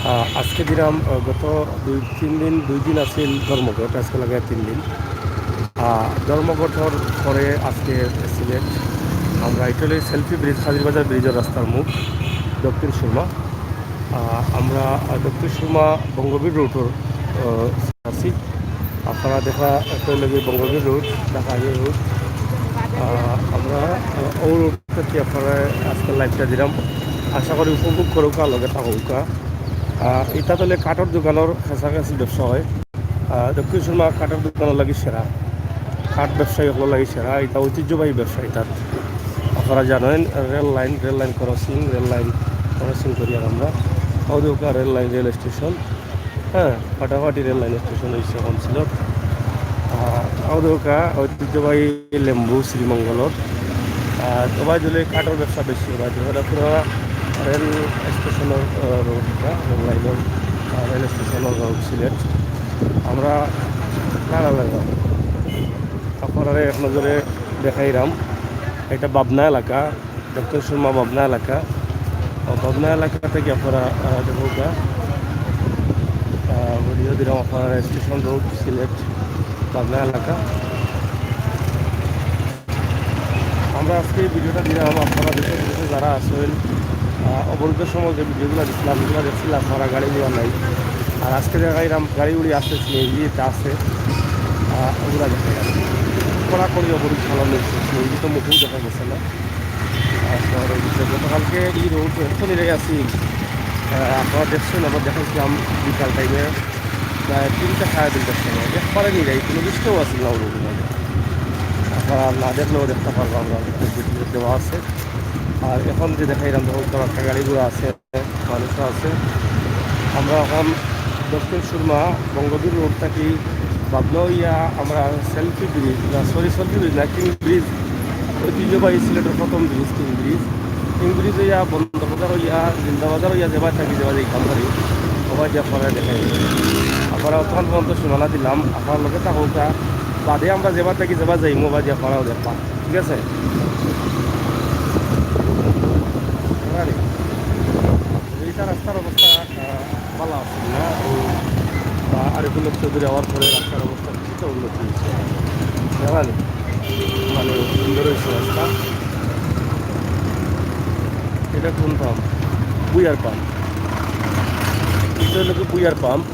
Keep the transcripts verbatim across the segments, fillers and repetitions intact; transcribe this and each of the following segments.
আহ, আজকে দিলাম, আহ, গত দুই তিন দিন, দুই দিন আছিল ধর্মঘট, আজকে লাগে তিন দিন। আহ, ধর্মঘটর পরে আজকে সিলেট আমরা ইটালি সেলফি ব্রিজ, কাজিরবাজার ব্রিজর রাস্তার মুখ দক্ষিণ সুরমা। আহ, আমরা, আহ, দক্ষিণ সুরমা বঙ্গবীর রোডর, আহ, আছি। আপনারা দেখা একই লগে বঙ্গবীর রোড, ঢাকা হাইওয়ে রোড। আহ, আমরা, আহ, ও রোড থাকি আপনারা আজকে লাইভটা দিলাম। আশা করি উপভোগ করুকা, লগে থাকুকা। আহ, ইটা তাইলে কাঠর দোকানর কাছাকাছি ব্যবসা হয়। আহ, দক্ষিণ সুরমা কাঠর দোকানর লাগি সেরা, কাঠ ব্যবসায়ী অকলর লাগি সেরা। ইটা ঐতিহ্যবাহী ব্যবসা ইটা। আপনারা জানেন, rail line, rail line crossing, rail line crossing করি আর আমরা। অউ দেখউক্কা রেল লাইন, রেল স্টেশন। হ্যাঁ, ফাটাফাটি রেল লাইন স্টেশন অইছে অখন সিলেট। আহ, অউ দেখউক্কা ঐতিহ্যবাহী লেম্বু শ্রীমঙ্গলর। আহ, তো ভাই, দিলে কাঠর ব্যবসা বেশি, ভাই, দিলে পুরা রেল স্টেশনর, আহ, রোড ইটা, রেল লাইনর, আহ, রেল স্টেশনর রোড সিলেট। আমরা না, না, না, না। আপনারারে এক নজরে দেখাইরাম, এটা বাবনা এলাকা। দক্ষিণ সুরমা বাবনা এলাকা। ও, বাবনা এলাকা থাকি আপনারা, আহ, দেখউক্কা, আহ, ভিডিও দিলাম আপনারা স্টেশন রোড সিলেট বাবনা এলাকা। আমরা আজকে এই ভিডিওটা দিলাম, আপনারা দেশে বিদেশে যারা আছেন, আহ, অবরোধর সময় যে ভিডিওগুলা দিছিলাম, এগুলা দেখছিলা আপনারা, গাড়ি ঘোড়া নাই। আর আজকে দেখাইলাম গাড়ি উড়ি আছে, সিএনজি আছে, আহ, ওগুলা দেখাইলাম। কড়াকড়ি অবরোধ চালানো হয়েছে, সিএনজি তো মুখেই দেখা গেছে না। আর শহরের ভিতরে গতকালকে এই রোড এত নিরাই আছি, আহ, আপনারা দেখছেন, আমরা দেখাইছিলাম বিকাল টাইমে প্রায় তিনটা, সাড়ে তিনটার সময়, একবারে নিরাই, কোনো রিক্সাও আছিল না ওই রোডের মাঝে। আপনারা না দেখলেও দেখতে পারবো, আমরা ভিডিও দেওয়া আছে। আর এখন যে দেখাইলাম, তখন তো একটা গাড়ি ঘোড়া আছে, মানুষ আছে। আমরা এখন দক্ষিণ সুরমা বঙ্গবীর রোড থাকি বাবনা অইয়া আমরা সেলফি ব্রিজ, না, সরি, সেলফি ব্রিজ না, কিং ব্রিজ, ঐতিহ্যবাহী সিলেটের প্রথম bridge, king bridge. King bridge অইয়া বন্দরবাজার অইয়া জিন্দাবাজার অইয়া যেবায় থাকি, যেবায় যাইতাম পারি, ওবায় দিয়া আপনারা দেখাই। আপনারা অতখান পর্যন্ত সীমানা দিলাম, আপনারা লগে থাকুকা, বাদে আমরা যেবায় থাকি, যেবায় যাইমু, ওবায় দিয়া আপনারাও দেখবা, ঠিক আছে? এইটা রাস্তার অবস্থা, আহ, ভালা আছিল না। ও, আহ, আরিফুল হক চৌধুরী আওয়ার পরে রাস্তার অবস্থা কিছুটা উন্নতি হয়েছে, জানেন, মানে, সুন্দর হয়েছে রাস্তা। এটা কোন পাম্প? বুয়ার পাম্প। এটা হলো কি বুয়ার পাম্প।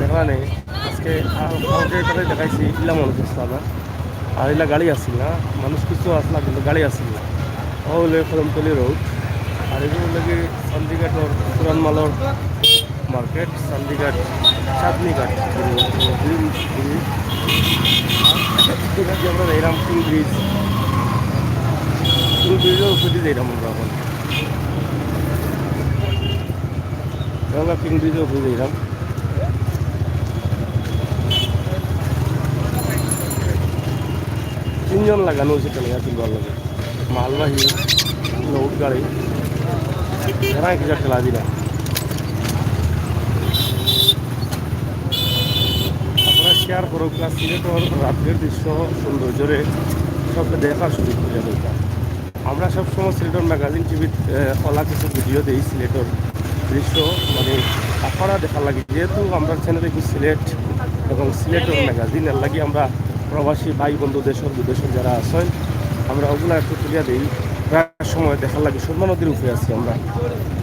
দেখলা নি? আজকে, আহ, কালকে তাহলে দেখাইছি, ইলা মানুষ আসলা না। আর ইলা গাড়ি আছিল না, মানুষ কিছু আসলা, কিন্তু গাড়ি আছিল না। ও হইলে কদমতলি রোড, আর এগুলো লাগে চণ্ডীগড়র পুরান মালর মার্কেট, চণ্ডীগড়, চাঁদনীঘাট, ব্রিজ, ব্রিজ। এখান দিয়ে আমরা যাইলাম কিং ব্রিজ, কিং ব্রিজর উপরে দিয়ে যাইলাম আমরা এখন। আমরা কিং ব্রিজর উপরে যাইলাম। তিনজন লাগানো হয়েছে ঠেলা তুলবার লাগে, মালবাহী লোড গাড়ি, এরা এক হাজার ঠেলা দিলাম। আপনারা শেয়ার করুক, সিলেটর রাত্রের দৃশ্য সৌন্দর্যরে সব দেখা শুরু করে দেওয়া। আমরা সবসময় সিলেটর ম্যাগাজিন টিভিত, আহ, অলা কিছু ভিডিও দেই সিলেটর দৃশ্য, মানে, আপনারা দেখার লাগি, যেহেতু আমরা চ্যানেল দেখি সিলেট এবং সিলেটর ম্যাগাজিন, এর লাগি আমরা প্রবাসী ভাই বন্ধু দেশর বিদেশর যারা আছেন, আমরা ওগুলা একটু তুলিয়া দেই। প্রায় সময় দেখার লাগি সুরমা নদীর উপরে আছি আমরা,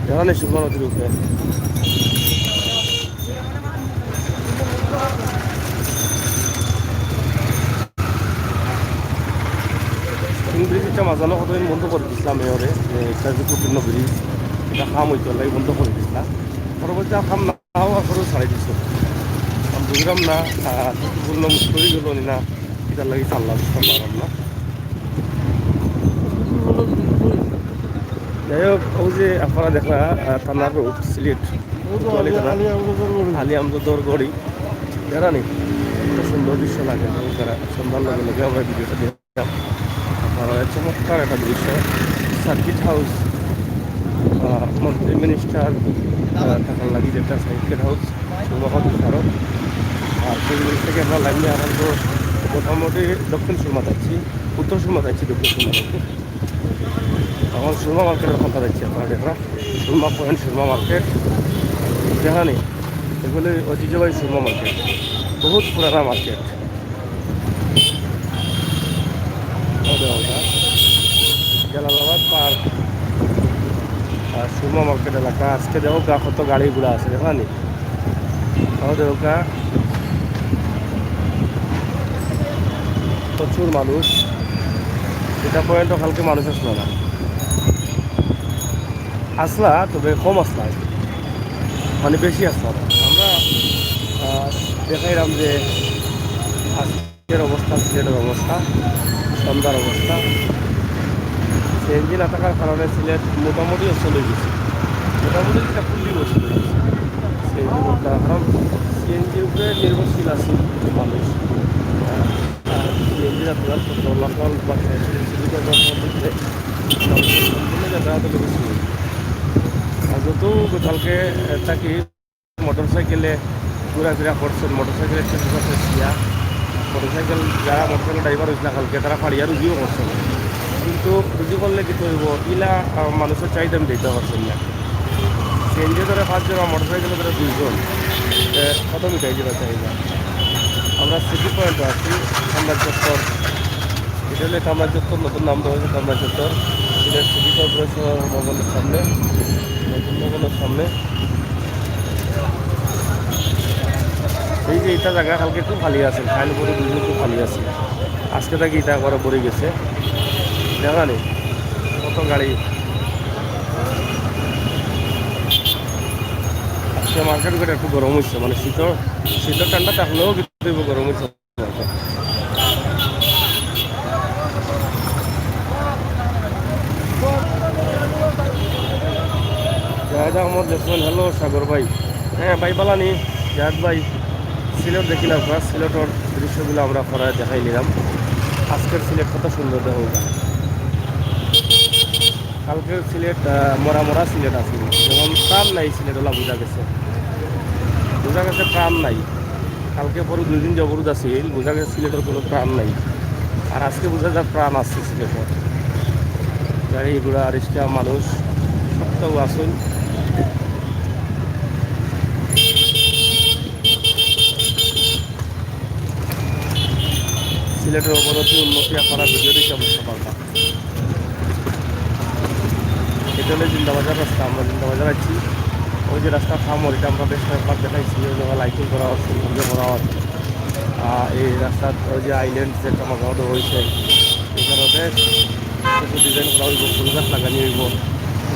দেখা নেই সুরমা নদীর উপরে। কিং ব্রিজটা মাঝানো কতদিন বন্ধ করে দিছিলাম এওরে, যে একটা যে কঠিন ব্রিজ, এটা কাম হইতো লাগে বন্ধ করে দিছিলাম। পরবর্তী আর কাম না হওয়ার পরেও ছাড়াই দিছে। আমি বুঝলাম না, আহ, বললাম চুরি গেল নি না, এটার লাগি সাল্লা বুঝতে পারলাম না। যাই হোক, ওই যে আপনারা দেখলা, আহ, থানার রোড, সিলেট কোতোয়ালি থানা, আলী আমজাদর গড়ি। জানা নি, একটা সুন্দর দৃশ্য লাগে। তারা সন্ধ্যার লগে লগে আমরা ভিডিওটা দিলাম। আপনারা, চমৎকার একটা দৃশ্য। সার্কিট হাউস, আহ, মন্ত্রী মিনিস্টার, আহ, থাকার লাগি যেটা সার্কিট হাউস, সুরমা সড়ক। আর সেই জিনিস থেকে আমরা লাইনে এখন তো মোটামুটি দক্ষিণ সুরমা যাচ্ছি, উত্তর সুরমা যাচ্ছি, দক্ষিণ সুরমা যাচ্ছি। এখন সুরমা মার্কেটের কথা যাচ্ছি আপনারা দেখরা, সুরমা পয়েন্ট, সুরমা মার্কেট। জানা নি, এগুলি ঐতিহ্যবাহী সুরমা মার্কেট, বহুত পুরানা মার্কেট। জালালাবাদ পার্ক আর সুরমা মার্কেট এলাকা। আজকে দেখো গা কত গাড়ি ঘোড়া আছে, জানা নি? তাও দেখো গা প্রচুর মানুষ। এটা পর্যন্ত কালকে মানুষ আসলো না, আসলা, তবে কম আসলা, মানে বেশি আসলা না। আমরা, আহ, দেখাইলাম যে আজকের অবস্থা, সিলেটের অবস্থা, সন্ধ্যার অবস্থা। সিএনজি না থাকার কারণে সিলেট মোটামুটি অচল হয়ে গেছে, মোটামুটি যেটা ফুললি অচল হয়ে গেছে সিএনজি করতে, কারণ সিএনজির উপরে নির্ভরশীল আছে মানুষ। আর সিএনজি আপনার সত্তর লাখ মানুষ বাসা আছে, সিটি কর্পোরেশনের মধ্যে সম্পূর্ণ যাতায়াত হলো সিএনজি। আর যত কালকে থাকি মোটরসাইকেলে ঘোরাফেরা করছেন, মোটরসাইকেলের চেষ্টা করছে শিয়া, মোটরসাইকেল যারা মোটরসাইকেল ড্রাইভার হয়েছিল কালকে, তারা ফাড়িয়া রুজিও করছেন। কিন্তু রুজি করলে কি হইব? ইলা, আহ, মানুষের চাহিদা মিটাইতে পারছেন না। সিএনজি ধরে পাঁচজন আর মোটরসাইকেল ধরে দুইজন, এ, কত মিটাই দিবা চাহিদা? আমরা সিটি পয়েন্টে আছি, কামরান চত্বর। এটা হলো কামরান চত্বর, নতুন নাম দেওয়া হয়েছে কামরান চত্বর। এটা সিটি কর্পোরেশন ভবনের সামনে, নতুন ভবনের সামনে। এই যে এটা জায়গা কালকে খুব খালি আছে, খাইল পরে দুই দিন খুব খালি আছে, আজকে থাকি এটা একবারে ভরে গেছে। দেখা নেই কত গাড়ি। আজকে মার্কেট ঘাট একটু গরম হয়েছে, মানে শীতল, শীতল ঠান্ডা থাকলেও কিন্তু গরম হয়েছে। জাহেদ আহমদ লেখছেন, "হ্যালো সাগর ভাই।" হ্যাঁ ভাই, বালানি জাহেদ ভাই, সিলেট দেখি না, সিলেটর দৃশ্যগুলো আমরা পরে দেখাই নিলাম। আজকের সিলেট কত সুন্দর দেখা যায়। কালকের সিলেট, আহ, মরা মরা সিলেট আছিল, যেমন প্রাণ নাই সিলেট ওলা বুঝা গেছে, বুঝা গেছে প্রাণ নাই। কালকে পরে দুই দিন জবরুদ আছিল, বুঝা গেছে সিলেটের কোনো প্রাণ নাই। আর আজকে বুঝা যায় প্রাণ আছে সিলেটের। গাড়ি ঘোড়া, রিক্সা, মানুষ সবটাও আসুন। সিলেটের অবনতি উন্নতি আপনারা ভিডিও দেখে বুঝতে পারবা। এটা হলো জিন্দাবাজার রাস্তা, আমরা জিন্দাবাজার আছি। ওই যে রাস্তা থামর, এটা আমরা বেশ কয়েকবার দেখাইছি, ওই জায়গায় লাইটিং করা হচ্ছে, ভিডিও করা হচ্ছে। আহ, এই রাস্তার ওই যে আইল্যান্ড যে চমকদহ হয়েছে, এখানে বেশ কিছু ডিজাইন করা হইব, ফুল গাছ লাগানি হইব,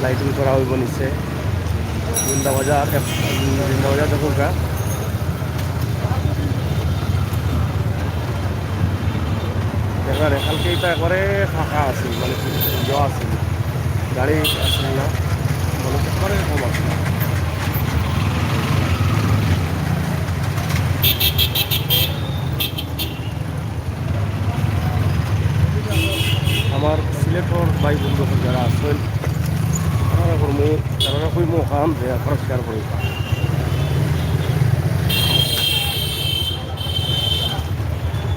লাইটিং করা হইব নিচে। জিন্দাবাজার, জিন্দাবাজার দেখো গা। দেখা যায়, কালকে এটা একবারে ফাঁকা আছে, মানে, ইয়ে আছে, গাড়ি আছে না, মানুষ একবারে কম আছে। আমার সিলেটর ভাই বন্ধু যারা আছেন, তারা করমু, তারা কইমু ওখান যে আপনারা শেয়ার করি।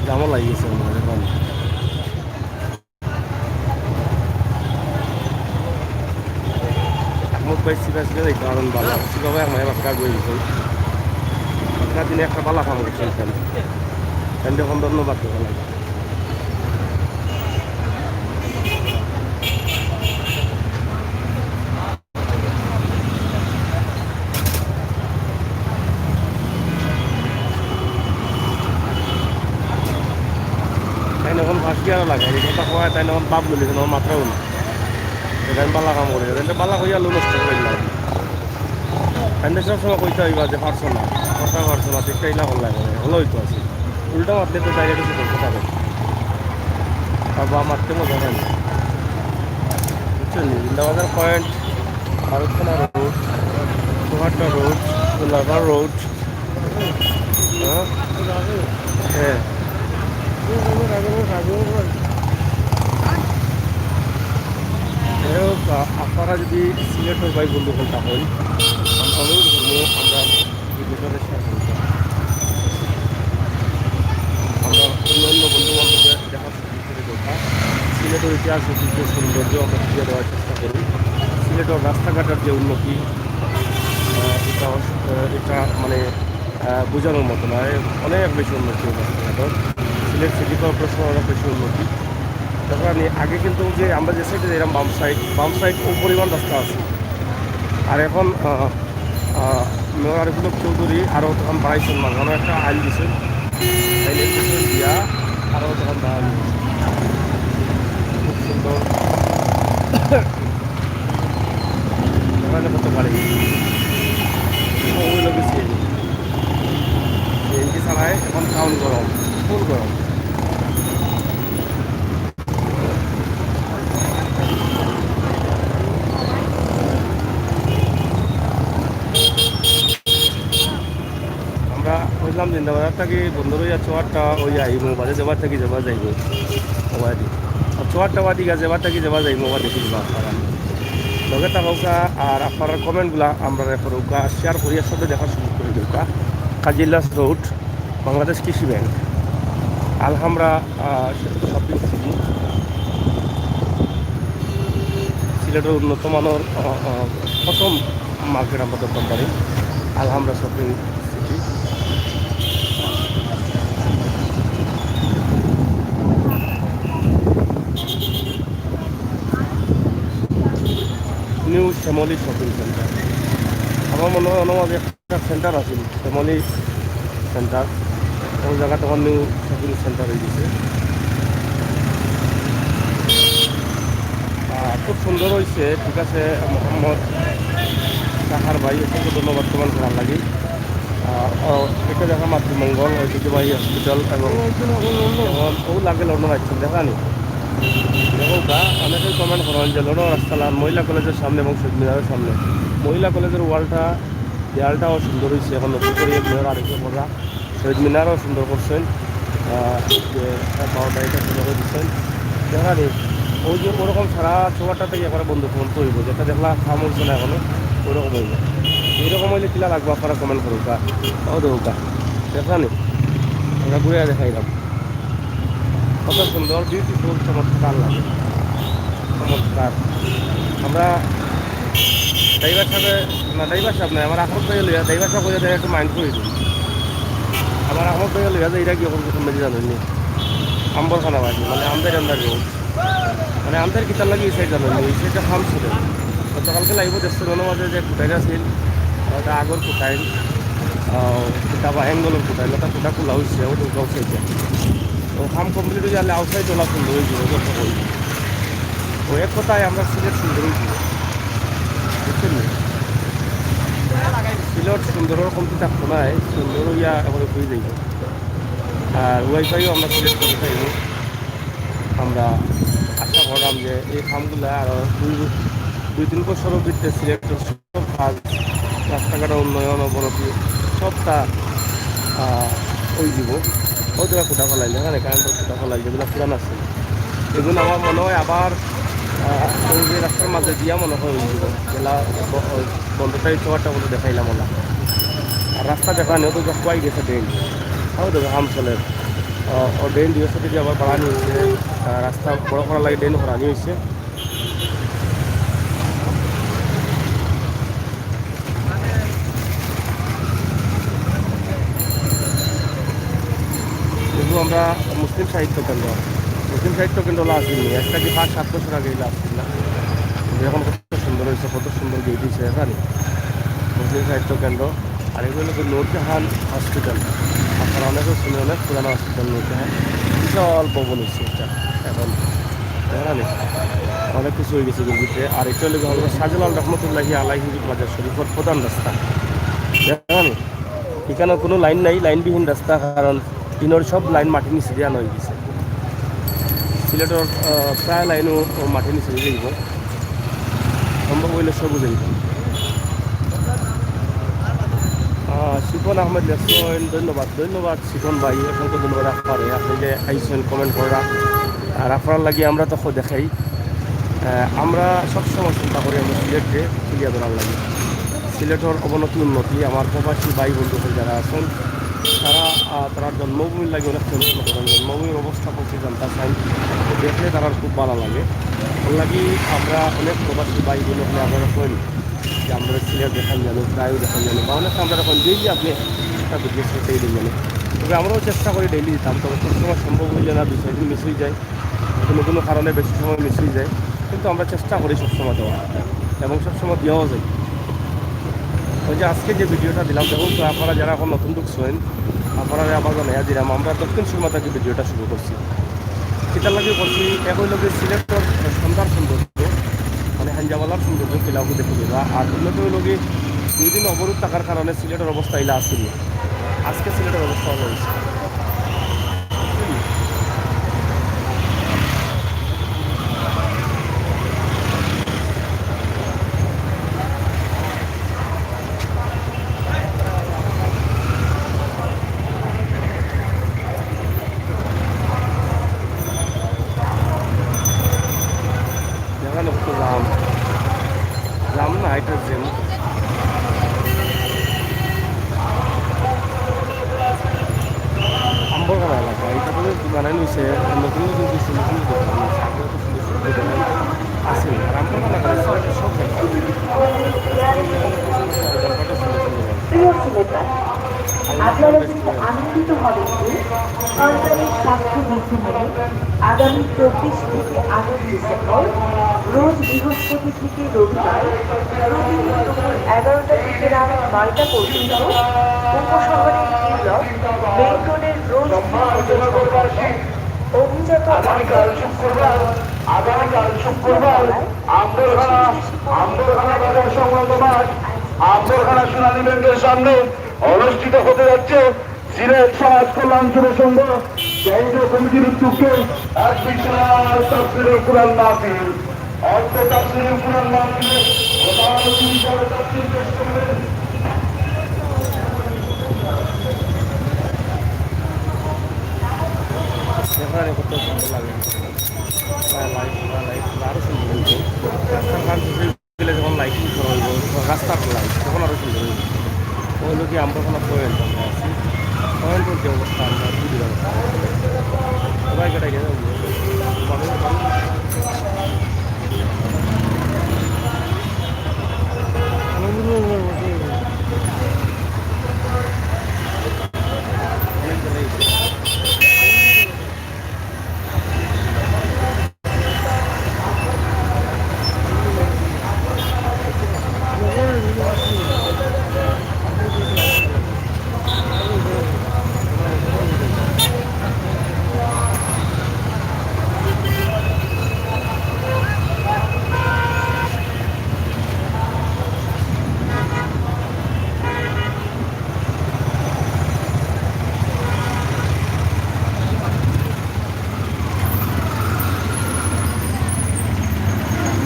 জামা লাগিয়েছে আমার এখন। আহমদ ভাই সিরাজ গেলে কারণ ভালো। সিরাজ ভাই আমার বাক্কা গই গই। একটা দিনে একটা বালা কাম করছেন কেন? কেন যখন ধন্যবাদ দেবো না। তাই এখন ফার্স্ট ইয়ারও লাগে, এই কথা কয়, তাই এখন বাপ বলি কোনো মাত্রাও না। এটা আমি বালা কাম করি, এটা বালা কইয়া লো নষ্ট করে দিলাম। তাই সব সময় কইতে হইবা যে পারছো না, কথা পারছো না, দেখতে ইলা করলাই, হলো হইতো আছে। উল্টা মাতলে তো ডাইরেক্ট শুধু কথা বলে। বাবা মারতে মজা হয় না, বুঝছেন? জিন্দাবাজার পয়েন্ট, ভারতখানা রোড, চৌহাট্টা রোড, গোলাঘাট রোড, হ্যাঁ, হ্যাঁ। যাই হোক, আ-, আপনারা যদি সিলেটর ভাই বন্ধু হন, তাহলে আমি অনুরোধ করবো আমরা ভিডিওটা শেয়ার করবো। আমরা অন্য অন্য বন্ধু বান্ধবদের দেখার সুযোগ করে দেবো। সিলেটের ইতিহাস, ঐতিহ্য, সৌন্দর্য আমরা তুলে দেওয়ার চেষ্টা করি। সিলেটের রাস্তাঘাটের যে উন্নতি, আহ, এটা অস-, আহ, এটা মানে, আহ, বোঝানোর মতো নয়, অনেক বেশি উন্নতি হয়েছে রাস্তাঘাটের। সিলেট সিটি কর্পোরেশন অনেক বেশি উন্নতি। তারপর আমি আগে কিন্তু যে আমরা যে সাইডে যাইলাম বাম সাইড, বাম সাইড ও পরিমাণ রাস্তা আছে। আর এখন, আহ, আহ, মেয়র আরিফুল হক চৌধুরী আরও তখন বাড়াইছেন, মাঝখানে একটা আইল দিছেন, আইল দিছেন দিয়া আরও তখন বাড়ানো হয়েছে। খুব সুন্দর। এখানে কত গাড়ি, ওই লোকে সিএনজি, সিএনজি ছাড়ায় এখন টাউন গরম, ফুল গরম। আমরা কইলাম জিন্দাবাজার থাকি বন্দর হইয়া চুয়াট্টা ওই আইমু, বাদে যেবার থাকি যেবার যাইমু, ওবাদি। আর চুয়াট্টা বাদি গা যেবার থাকি যেবার যাইমু, ওবাদি ফিরবা আপনারা। লগে থাকউক্কা আর আপনারার কমেন্টগুলা আমরা করউক্কা, শেয়ার করিয়া সবে দেখার সুযোগ করে দেউক্কা। কাজিল্লাস রোড, বাংলাদেশ কৃষি ব্যাংক, আলহামরা, আহ, শপিং সিটি, সিলেটের উন্নত মানের, আহ, আহ, প্রথম মার্কেট আমরা ধরতাম পারি Alhamra shopping city. New Shyamoli shopping centre, আমার মনে হয় অন্য মাঝে একটা সেন্টার আছিল, শ্যামলী সেন্টার, ওই জায়গাটা আমার নিউ শপিং সেন্টার হয়ে গেছে। আহ, খুব সুন্দর হয়েছে, ঠিক আছে। মোহাম্মদ তাহার ভাই, অসংখ্য ধন্যবাদ তোমার ভালো লাগে। আহ, ও, এটা দেখা মাতৃমঙ্গল, ঐতিহ্যবাহী হসপিটাল এবং এবং ও লাগে লন্ডন আসছেন, দেখা নি? দেখো গা, অনেকেই কমেন্ট করেন যে লন্ডন রাস্তা লান মহিলা কলেজের সামনে এবং শহীদ মিনারের সামনে। মহিলা কলেজের ওয়ালটা, দেয়ালটাও সুন্দর হয়েছে, এখন নতুন করে মেয়র আরিফে করা। শহীদ মিনারও সুন্দর করছেন, আহ, যে বাউন্ডারিটা সুন্দর করে দিচ্ছেন। দেখা নি, ওই যে ওরকম সারা চৌহাট্টা থেকে একবারে বন্ধ বন্ধ হইব, যেটা দেখলা কাম হইছে না এখনো, ওইরকম হইব। এইরকম হইলে কিলা লাগবো আপনারা কমেন্ট করুক, ও দেখুক, দেখা নি, আমরা ঘুরে দেখাইলাম। কত সুন্দর, বিউটিফুল, চমৎকার লাগে, চমৎকার। আমরা ড্রাইভার সাহেব, না, ড্রাইভার সাহেব নয়, আমার আহমদ ভাই লইয়া, ড্রাইভার সাহেব কইয়া দেয় একটু মাইন্ড করে দিন। আমার আহমদ ভাই লইয়া যে এরা কি এখন কিছু মেরে জানেননি, আম্বরখানা বাড়ি, মানে আমাদের আন্দাজ রোড, মানে আমাদের কিতার লাগে এই সাইড জানেননি, এই সাইডটা ফার্ম ছিল। গতকালকে লাইভও দেখছেন, ওনার মাঝে যে কুটাইল আছিল, ওটা আগর কুটাইল, আহ, কিতা বা অ্যাঙ্গলর কুটাইল, ওটা কুটা খোলা হয়েছে, ওটা উঠাও সাইডে। তো কাম কমপ্লিট হয়ে গেলে আউটসাইড ওলা সুন্দর হয়ে যাবে, যত হই। তো এক কথায় আমরা সিলেট সুন্দর হয়ে যাবো, বুঝছেন নি? সিলেট সুন্দর ওরকম কি থাকতো না, এই সুন্দর হইয়া এবারে হয়ে যাইব। আর ওয়াইফাইও আমরা সিলেট করে পাইব। আমরা আশা করলাম যে এই কামগুলা আরও দুই, দুই তিন বছরের ভিতরে সিলেটের সব কাজ, রাস্তাঘাটের উন্নয়ন, অবনতি, সবটা, আহ, ওই দিব। ওই জায়গা ফুটা ফেলাইলে, এখানে কারেন্টের ফুটা ফেলাইলে, যেগুলো পুরান আছে, এগুলো আমার মনে হয় আবার, আহ, ওই যে রাস্তার মাঝে দিয়া মনে হয় ওই দিব। যেলা ব-, ওই বন্ধটাই চোয়ারটা মতো দেখাইলাম ওলা। আর রাস্তা দেখা নেই, তো সব কই গেছে ড্রেন। তাও দেখো হাম চলে। আহ, ও ড্রেন দিয়ে সাথে দিয়ে আবার বাড়ানি হয়েছে, আহ, রাস্তা বড় করার লাগে ড্রেন করানি হয়েছে। এগুলো আমরা মুসলিম সাহিত্য কেন্দ্র, মুসলিম সাহিত্য কেন্দ্র আসেনি, একটা কি পাঁচ সাত বছর আগে এগুলো আসছিল না? এখন কত সুন্দর হয়েছে, কত সুন্দর গেট হয়েছে এখানে, মুসলিম সাহিত্য কেন্দ্র। আর এগুলো হলো নূরজাহান হসপিটাল, আপনারা অনেকে শুনে, অনেক পুরানো হসপিটাল নূরজাহান, বিশাল ভবন হয়েছে এটা এখন। জানি অনেক কিছু হয়ে গেছে দিল্লিতে। আর এটা হলো গিয়ে হজরত শাহজালাল রহমতুল্লাহি আলাইহির মাজার শরীফের প্রধান রাস্তা, জানি এখানে কোনো লাইন নাই, লাইনবিহীন রাস্তা, কারণ ইনোর সব লাইন মাটির নিচে দিয়ে আনা হয়ে গেছে। সিলেটর, আহ, প্রায় লাইনও মাটির নিচে যাইব, সম্ভব হইলে সবু যাইব। আহ, শিপন আহমেদ লেসন, ধন্যবাদ, ধন্যবাদ শিপন ভাই, অসংখ্য ধন্যবাদ আপনারে, আপনি যে আইসেন, কমেন্ট করা। আর আপনার লাগি আমরা তো দেখাই, আহ, আমরা সবসময় চিন্তা করি আমরা সিলেটকে তুলিয়া ধরার লাগি। সিলেটর অবনতি উন্নতি, আমার প্রবাসী ভাই বন্ধু যারা আছেন, তারা, আহ, তারা জন্মভূমির লাগি অনেক টেনশন করেন, জন্মভূমির অবস্থা প্রতি জানতে চাই, দেখলে তারা খুব ভালো লাগে। এর লাগি আমরা অনেক প্রবাসী ভাই বোন হলে আপনারা কইন যে আমরা সিলেট দেখান জানো, প্রায় দেখান জানো, বা অনেক আমরা এখন ডেইলি আপনি একটা ভিডিও ডেইলি জানো। তবে আমরাও চেষ্টা করি ডেইলি দিতাম, তবে সবসময় সম্ভব হইলে না, দুই চার দিন মিস হয়ে যায়, কোনো কোনো কারণে বেশি সময় মিস হয়ে যায়, কিন্তু আমরা চেষ্টা করি সবসময় দেওয়া এবং সবসময় দেওয়াও যায়। ওই যে আজকে যে ভিডিওটা দিলাম, দেখুন তো, আপনারা যারা এখন নতুন ঢুকছেন, আপনারা আবার জানাইয়া দিলাম, আমরা দক্ষিণ সুরমা থেকে ভিডিওটা শুরু করছি। কিতার লাগি করছি, এক হইল কি সিলেটর সন্ধ্যার সৌন্দর্য, মানে হাঞ্জাবালার সৌন্দর্য কিলাকে দেখে দিবা, আর অন্যটা হইল কি দুই দিন অবরোধ থাকার কারণে সিলেটর অবস্থা ইলা আসিল, আজকে সিলেটর অবস্থা ভালো হয়েছে। জায়গা লোক তো জাম, জাম না, এটা জ্যাম। আম্বরখানা এলাকা, এটা তো বানানো হয়েছে, নতুন নতুন কিছু নতুন কিছু দোকান আছে, আগে তো সুন্দর সুন্দর দোকান আছে, আর আম্বরখানা এলাকা সব জায়গা। প্রিয় সিলেটবাসী, আপনারা কিন্তু আনন্দিত হবেন যে সরকারের স্বাস্থ্য বিধি মেনে আগামী চব্বিশ থেকে আঠাশ ডিসেম্বর রোজ বৃহস্পতি থেকে রবিবার প্রতিদিন দুপুর এগারোটা থেকে রাত নয়টা পর্যন্ত উপশহরের ই ব্লক মেইন রোডের রোজ অভিজাত আগামীকাল শুক্রবার, আগামীকাল শুক্রবার আম্বরখানা, আম্বরখানা বাজার সংলগ্ন মাঠ, আম্বরখানা সোনালী ব্যাংকের সামনে অনুষ্ঠিত হতে যাচ্ছে সিলেট সমাজ কল্যাণ যুব সংঘ কেন্দ্রীয় কমিটির উদ্যোগে এক বিশাল তাফসীরুল কোরআন মাহফিল। অর্থ তাফসীরুল কোরআন মাহফিলে প্রধান অতিথি হিসেবে তাফসীর পেশ করবেন। এখানে কত সুন্দর লাগে। লাইট, লাইট, আরো সুন্দর হয়েছে। রাস্তার কাজ শেষ হয়ে গেলে যখন লাইটিং করা হইব, রাস্তার লাইট, তখন আরো সুন্দর হইব। ওই লোকে আমরা কোনো পয়েন্ট আমরা আছি, পয়েন্ট বলতে অবস্থা আমরা খুবই অবস্থা। সবাই কেটে গেছে।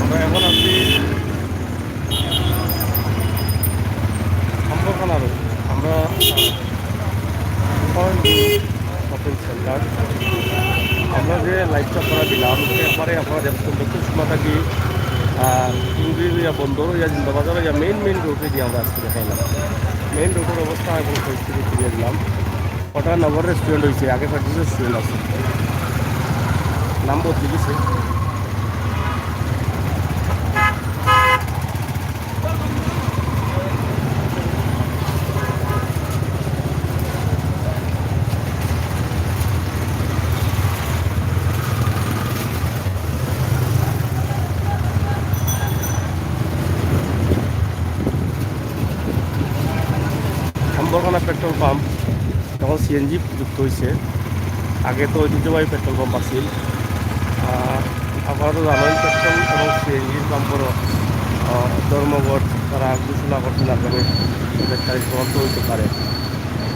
আমরা এখন আছি আম্বরখানা রোড। আমরা, আহ, শপিং সেন্টার। আমরা যে লাইভটা করা দিলাম, একবারে আপনারা দেখছেন, দক্ষিণ সুরমা থাকি, আহ, টুঙ্গি হইয়া, বন্দর হইয়া, জিন্দাবাজার হইয়া মেইন, মেইন রোডে দিয়ে আমরা আজকে দেখাইলাম। মেইন রোডের অবস্থা এবং পরিস্থিতি তুলিয়া দিলাম। ওটা নগর রেস্টুরেন্ট হয়েছে, আগে ফ্রান্সিস রেস্টুরেন্ট আছে, নাম বদলে গেছে। আম্বরখানা পেট্রোল পাম্প এখন সিএনজি যুক্ত হয়েছে। আগে তো ঐতিহ্যবাহী পেট্রোল পাম্প আছিল। আহ, আপনারা তো জানেন, পেট্রোল এবং সিএনজির পাম্পেরও, আহ, ধর্মঘট তারা ঘোষণা করছেন আগামী সাতাইশ তারিখ পর্যন্ত হইতে পারে।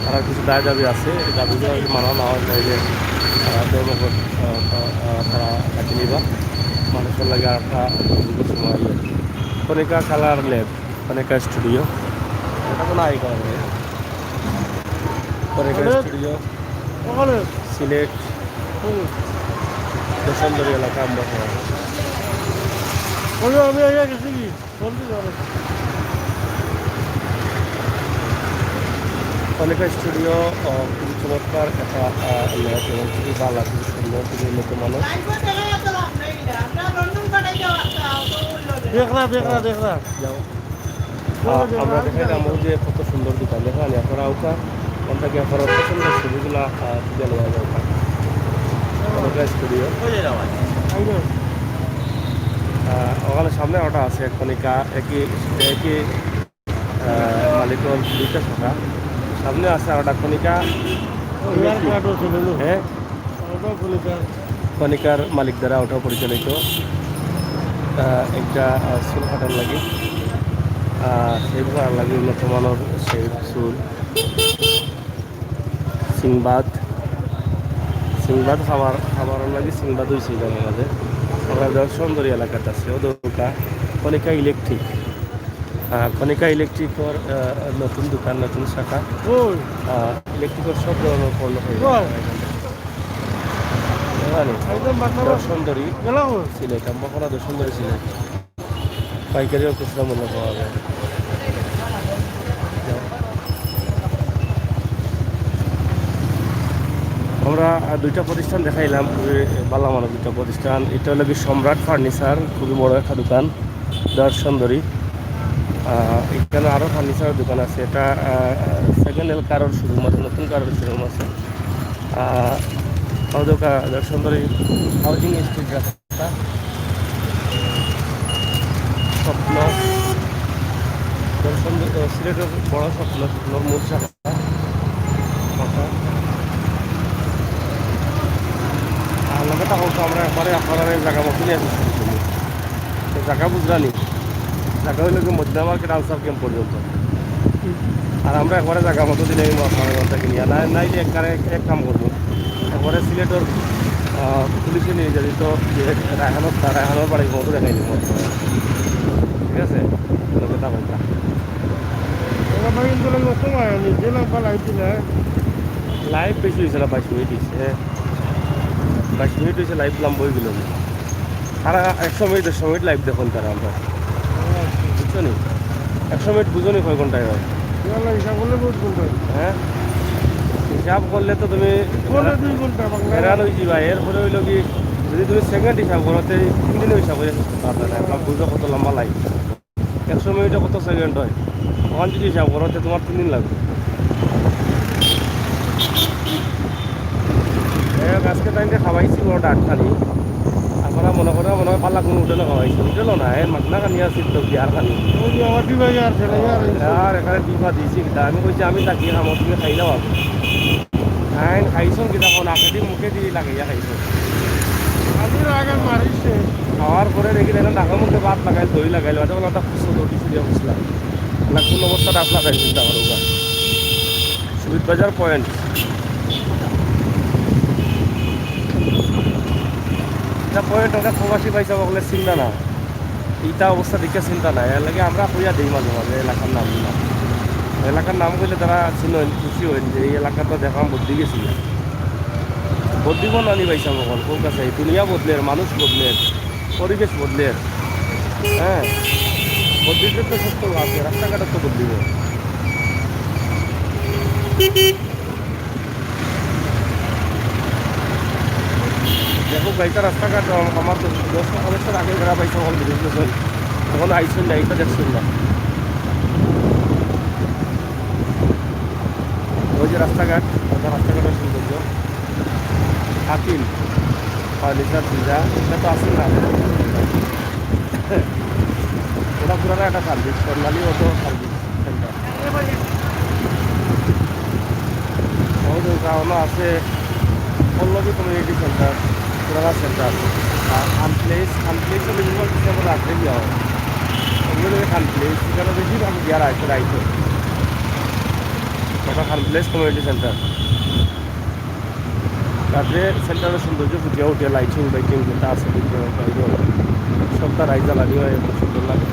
তারা কিছু দায় দাবি আছে, এই দাবিগুলো যদি মানা না হয়, তাহলে, আহ, ধর্মঘট, আহ, আহ, আহ, তারা নিবা। মানুষর লাগে আর একটা দুর্গ সময় ইয়ে। কণিকা কালার ল্যাব, কণিকা স্টুডিও। এটা তো নাই কারণে। কণিকা ওখানে স্টুডিও, ওখানে সিলেট, হুম। দশমদরি এলাকা আমরা সবাই। ওই আমি আগে গেছি কি? জলদি যাবে। কণিকা স্টুডিও, আহ, খুবই চমৎকার একটা, আহ, লেক এবং খুবই ভালো, খুবই সুন্দর, খুবই উন্নত মানের। দেখরা, দেখরা, আহ, দেখরা। যাও। আহ, আমরা দেখাইলাম ওই যে কত সুন্দর দোকান, দেখেন, আপনারা ওটা, ওখান থেকে আপনারা পছন্দ ছবিগুলা, আহ, তুলে নেওয়া যায় ওখানে। কণিকা স্টুডিও। আহ, ওখানে সামনে ওটা আছে, কণিকা, একই, একই, আহ, মালিকর দুইটা শাখা। সামনে আছে আর ওটা কণিকা, হ্যাঁ? কণিকার মালিক দ্বারা ওটা পরিচালিত, আহ, একটা, আহ, চুল কাটার লাগি, আহ, shave করার লাগি উন্নত মানের shave চুল। সিংবাদ, সিংবাদ খাবার, খাবারর লাগি সিংবাদ হইছে এখানে আমাদের। আমরা দর্শনদরি এলাকাতে আছি, ও দোকা, কণিকা ইলেকট্রিক। আহ, কণিকা ইলেকট্রিকর, আহ, নতুন দোকান, নতুন শাখা। ওই। আহ, ইলেকট্রিকর সব ধরনের পণ্য হয়ে যায় কই? এখান থেকে। জানি? একদম বাটনা বাট-, দর্শনদরি গেল কই? সিলেট, আমরা দর্শনদরি সিলেট। পাইকারি ও খুচরা মূল্য পাওয়া যায়। আমরা, আহ, দুইটা প্রতিষ্ঠান দেখাইলাম, খুবই ভালো মানের দুইটা প্রতিষ্ঠান। এটা হলো কি সম্রাট ফার্নিচার, খুবই বড় একটা দোকান। দর্শনদরি। আহ, এখানে আরও ফার্নিচারের দোকান আছে। এটা, আহ, সেকেন্ড হ্যান্ড কারোর শোরুম আছে, নতুন কারোর শোরুম আছে। আহ, অধকা দর্শনদরি হাউজিং এস্টেট রাস্তা। স্বপ্ন। দর্শন, আহ, সিলেটের বড় স্বপ্ন, স্বপ্নর মূল শাখা। আর লগে থাকো তো আমরা একবারে আপনারা এই জায়গা মতো নিয়ে আসছি। তো জায়গা বুঝলানি? জায়গা হইল কি মদিনা মার্কেট আনসার ক্যাম্প পর্যন্ত। আর আমরা একবারে জায়গা মতো দিলে এই আপনারা ঘন্টা কিনিয়া না, নাইলে একবারে এক, এক কাম করবো, একবারে সিলেটর, আহ, পুলিশে নিয়ে যাবি তো যে রায়হানর, রায়হানর বাড়ি মতো দেখাই দিব আপনারা। ঠিক আছে? লগে থাকো। ওরা ভাই কিন্তু লাগে সময় আমি যে লাম্বা লাইট দিলে। লাইভ বেশি হয়েছে না, বাইশ মিনিট হয়েছে। বাইশ মিনিট হয়েছে, লাইভ লম্বা হয়ে গেল। তারা একশো মিনিট, দেড়শো মিনিট লাইভ দেখুন তারা আমরা। বুঝছো নি? একশো মিনিট বুঝো নি কয় ঘন্টায় হয়? ইয়াল্লা, হিসাব করলে বহুত ঘন্টা। হ্যাঁ? হিসাব করলে তো তুমি পনেরো দুই ঘন্টা বাংলা। হেরান হয়ে যাবা। এরপরে হইলো কি, যদি তুমি সেকেন্ড হিসাব করো, তে তিন দিনও হিসাব হয়ে শেষ করতে পারবে না। এখন বুঝো কত লম্বা লাইভ। একশো মিনিটে কত সেকেন্ড হয়? ওখান যদি হিসাব করো, তে তোমার তিন দিন লাগবে। যাই হোক, আজকে তাইনরে খাওয়াইছি বড় ডাট খানি। আপনারা মনে করেন মনে হয় পাল্লা কোনো হোটেলও খাওয়াইছি, হোটেলও না, এ মাগনা খানি আছে তো কি আর খানি। ওই যে আমার ডিবা ইয়ার ফেলে ইয়ার হইছে। আর এখানে ডিবা দিছি কিতা, আমি কইছি আমি থাকি খামো, তুমি খাইলাও আগে। আইন খাইছো কিতা, কোন আখেদি মুখেদি লাগাইয়া খাইছো। খালি রাগ আর মারিছে। খাওয়ার পরে দেখি দেখেন ঢাকার মধ্যে ভাত লাগাইল, দই লাগাইল, ওটা বলে একটা খুশো দৌড়ি ফিরিয়া বুঝলাম। না কোন অবস্থাটা আপনার চিন্তা করুন। সুবিধ বাজার পয়েন্ট। এটা পয়েন্ট, ওটা প্রবাসী পয়সা বলে চিন্তা না। ইটা অবস্থা দেখে চিন্তা নাই, এর লাগি আমরা কইয়া দেই মাঝে মাঝে এলাকার নাম না। এলাকার নাম কইলে তারা চিনইন, খুশি হইন যে এই এলাকাটা দেখলাম বদলি গেছিল। বদলিব না নি ভাই সাহেব, অখন কোন কাছে? দুনিয়া বদলের, মানুষ বদলের, পরিবেশ বদলের। হ্যাঁ, বদলিতে তো সত্য আছে, রাস্তাঘাটে তো বদলিব। দেখো, গাইতা রাস্তাঘাট আম-, আমার তো দশ পনেরো বছর আগে বেড়া পাইছে, অখন বিদেশ গেছেন, অখন আইসেন না, এটা দেখছেন না। ওই যে রাস্তাঘাট, ওটা রাস্তাঘাটের সৌন্দর্য। হাতিম, ফার্নিচার, পিজা, এটা তো আছে না। ওটা পুরানো একটা সার্ভিস, স্বর্ণালী অটো সার্ভিস সেন্টার। আমাদের গাঁও আছে পল্লবী কমিউনিটি সেন্টার, পুরানা সেন্টার। আর আনপ্লেস, আনপ্লেসও বেশিরভাগ ডিসেম্বর রাত্রে গিয়া হয়। ওগুলো থেকে আনপ্লেস, এখানে বেশিরভাগ গিয়া রাইতে, রাইতে। ওটা আনপ্লেস কমিউনিটি সেন্টার। রাত্রে সেন্টারের সৌন্দর্য ফুটিয়া উঠে, লাইটিং বাইটিং যেটা আছে, বিদ্যুৎ বাইরে সবটা রাইজা লাগে, অনেক সুন্দর লাগে।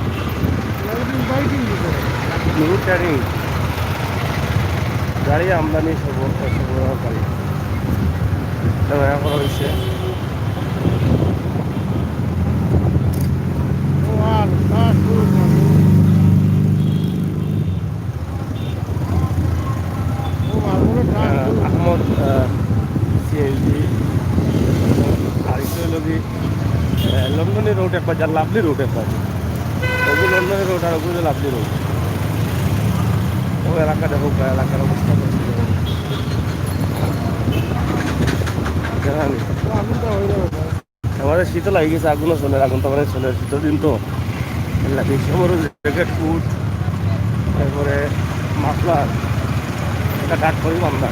রুটারিং গাড়ি আমদানি সব, সরবরাহকারী, এটা নয়া করা হয়েছে। আহ, আহমদ, আহ, সিএনজি। আর একটা হইল কি, আহ, লন্ডনী রোড একবার, যা লাভলি রোড একবার। ওগুলো লন্ডনী রোড আর ওগুলো লাভলি রোড। ও এলাকা দেখো, এলাকার অবস্থা দেখো। জানা নেই। আমাদের শীত লাগি গেছে, আগুনও চলের, আগুন তো মানে চলের, শীতর দিন তো। এর লাগি সবার জ্যাকেট, কোট, তারপরে মাফলার, একটা ডাক করি আমরা।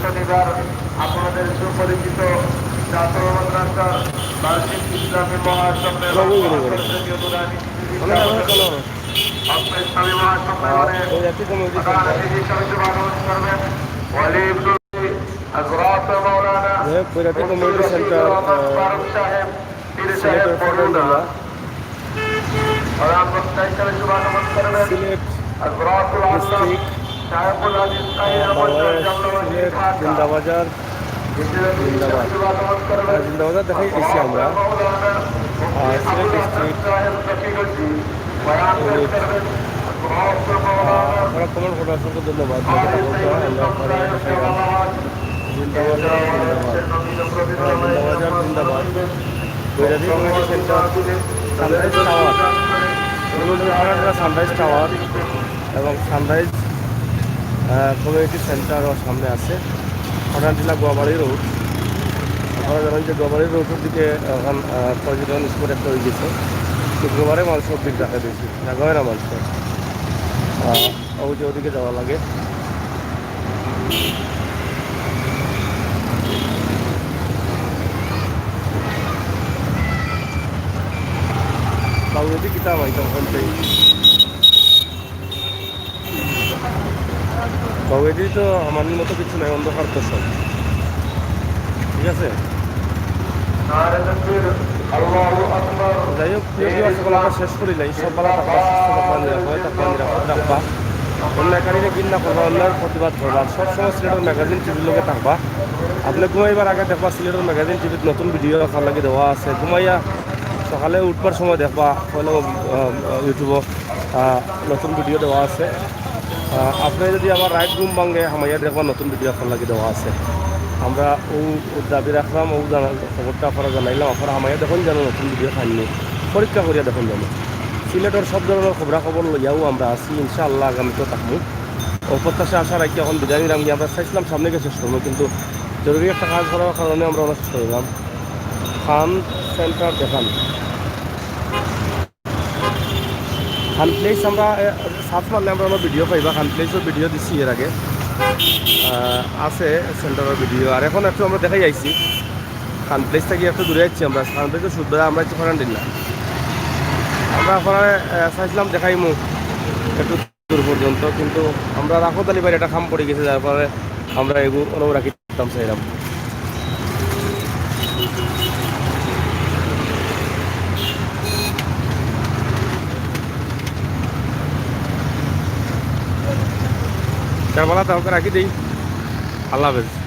শনিবার আপনাদের সুপরিচিত জাতীয় মাদ্রাসার বার্ষিক ইসলামী মহাসম্মেলন। ইসলামী মহাসম্মেলনে প্রধান অতিথি হিসেবে সভাপতিত্ব করবেন ওয়ালি ইবনুল আজরাত মাওলানা যাই হোক, বৈরাটি কমিউনিটি সেন্টার, আহ, ফারুক সাহেব, পীর সাহেব সিলেটের বরুণা। প্রধান জেলা। প্রধান বক্তা হিসেবে সভাপতিত্ব করবেন সিলেট হযরতুল আল্লাহ ডিস্ট্রিক্ট, শায়খুল হাদিস আহ, তাহির আহমদ বাংলাদেশ, জামনাবাদ সিলেট, ঢাকা। জিন্দাবাজার, বিশেষ অতিথি হিসেবে জিন্দাবাদ। সভাপতিত্ব করবেন আহ, জিন্দাবাজার দেখাই আইছি আমরা। মাওলানা আহ, সিলেট আবুল হাসান ডিস্ট্রিক্ট। সাহেব রফিগঞ্জি। আহ, আপনারা কমেন্ট করে অসংখ্য ধন্যবাদ। আমরা আপনারা দেখাইলাম। জিন্দাবাজার জিন্দাবাদ। আহ, জিন্দাবাজার জিন্দাবাদ। Bairati community centre, sunrise tower. এগুলো হচ্ছে আপনারা সানরাইজ টাওয়ার এবং সানরাইজ, আহ, কমিউনিটি সেন্টারও সামনে আছে। পাঠানটিলা গোয়াবাড়ি রোড। আপনারা জানেন যে গোয়াবাড়ি রোডের দিকে এখন, আহ, পর্যটন স্পট একটা হয়ে গেছে। শুক্রবারে মানুষ ভিড় দেখা দিয়েছে। জাগা অয় না মানুষের। আহ, ওই যে ওদিকে যাওয়া লাগে। বাবুদি কিতা ভাই তখন সেই? বাবুদি তো আমার মতো কিছু নাই, অন্ধকার তো সব। ঠিক আছে? যাই হোক, প্রিয় ভিউয়ার্স, সকল আমরা শেষ করি নাই। সব ভালো থাকবা, সুস্থ থাকবা, নিরাপদে থাকবা, নিরাপদ রাখবা। অন্যায়কারীরে ঘৃণা করবা, অন্যায়ের প্রতিবাদ করবা। আর সবসময় সিলেটের ম্যাগাজিন টিভির লগে থাকবা। আপনি ঘুমাইবার আগে দেখবা সিলেটের ম্যাগাজিন টিভিত নতুন ভিডিও আপনার লাগি দেওয়া আছে। ঘুমাইয়া সকালে উঠবার সময় দেখবা, হলো, আহ, ইউটিউবও, আহ, নতুন ভিডিও দেওয়া আছে। আহ, আপনি যদি আবার রাইত ঘুম ভাঙে, হামাইয়া দেখবা নতুন ভিডিও আপনার লাগি দেওয়া আছে। আমরা ও, ও দাবি রাখলাম, ও জানা-, খবরটা আপনারা জানাইলাম, আপনারা হামাইয়া দেখুন যেন নতুন ভিডিও পাইননি, পরীক্ষা করিয়া দেখুন যেন। সিলেটের সব ধরনের খবরাখবর লইয়াও আমরা আছি, ইনশাআল্লাহ আগামীতেও থাকবো। ও প্রত্যাশা আশা রাখি এখন বিদায় নিলাম গিয়া। আমরা চাইছিলাম সামনে গিয়া শেষ করবো, কিন্তু জরুরি একটা কাজ করার কারণে আমরা অনেক শেষ করলাম। খান সেন্টার দেখান। খান প্লেস আমরা, এ, সার্চ মারলে আমরা আমার ভিডিও পাইবা। খান প্লেসও ভিডিও দিছি এর আগে, আহ, আছে সেন্টারের ভিডিও। আর এখন একটু আমরা দেখাই আইছি, খান প্লেস থেকে একটু দূরে যাচ্ছি আমরা। খান প্লেসও শুদ্ধ আমরা একটু করান দিন না। আমরা এখন, আহ, চাইছিলাম দেখাইমু একটু দূর পর্যন্ত, কিন্তু আমরা রাখত আলী ভাইর একটা কাম পড়ে গেছে, যার কারণে আমরা এগু-, ওনাও রাখি। দাম চাইলাম। তার বেলা তাহলে রাখি দেই। আল্লাহ হাফেজ।